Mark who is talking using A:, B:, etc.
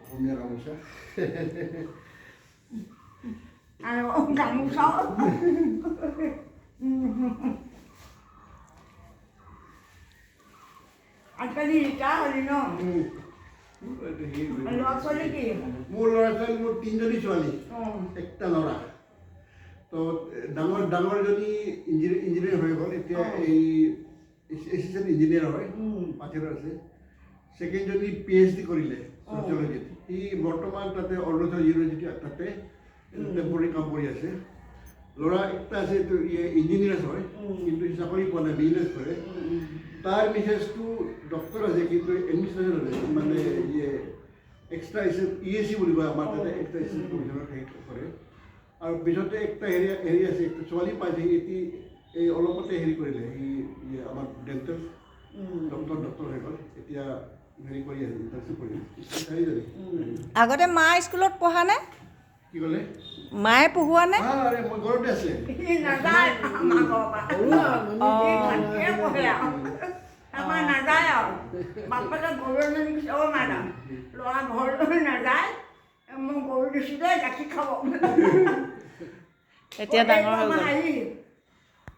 A: অসমীয়া গামোচা।
B: আৰু গামোচাও। আজিকালি ৰিটায়াৰ হ'লি ন? ল'ৰা ছোৱালী কি?
A: মোৰ ল'ৰা ছোৱালী, মোৰ তিনিজনী ছোৱালী, একটা ল'ৰা। তো ডাঙৰ ডাঙৰজনী ইঞ্জিনিয়াৰ হৈ গ'ল এতিয়া। এই এছিষ্টেণ্ট ইঞ্জিনিয়াৰ হয়, পাথৰত আছে। ছেকেণ্ডজনী পিএইচডি কৰিলে ছ'চিয়লজিত। সি বৰ্তমান তাতে অৰুণাচল ইউনিভাৰ্চিটি, তাতে টেম্পৰাৰী কাম কৰি আছে। ল'ৰা একটা আছে, এইটো ইঞ্জিনিয়াৰ হয়, কিন্তু সি চাকৰি পোৱা নাই, বিজনেছ কৰে। তাৰ মিছেছটো ডক্টৰ আছে, কিন্তু এডমিনিষ্ট্ৰেশ্যন আছে, মানে ইয়ে এক্সট্ৰা ইএচি বুলি কয় আমাৰ তাতে, এক্সট্ৰা এছিষ্টেণ্ট কমিশ্যনাৰ কৰে। আৰু পিছতে একটা হেৰি হেৰি আছে, একটা ছোৱালী পাইছে। এটি এই অলপতে হেৰি কৰিলে, সি ইয়ে আমাৰ ডেণ্টেল ডক্টৰ ডক্টৰ হৈ গ'ল। এতিয়া হেৰি কৰি আছে, ইণ্টাৰ্ণশ্বিপ কৰি আছে, চাৰিজনী।
C: আগতে মা স্কুলত পঢ়া নে?
A: কি ক'লে?
C: মায়ে পঢ়োৱা নে?
A: আৰে, মই ঘৰতে আছে।
B: সি নাযায় আমাৰ ঘৰৰ পৰা। সি থাকিয়ে পঢ়ে আৰু তাৰপৰা নাযায়। আৰু বাপেকে গৰু এজনী দিছে, অ' মাদাম, ল'ৰা ঘৰলৈ নাযায়, মই গৰু দিছোঁ দেই, গাখীৰ খাব।
C: এতিয়া ডাঙৰ হৈ
B: আমাৰ
C: গ'ল।
B: হেৰি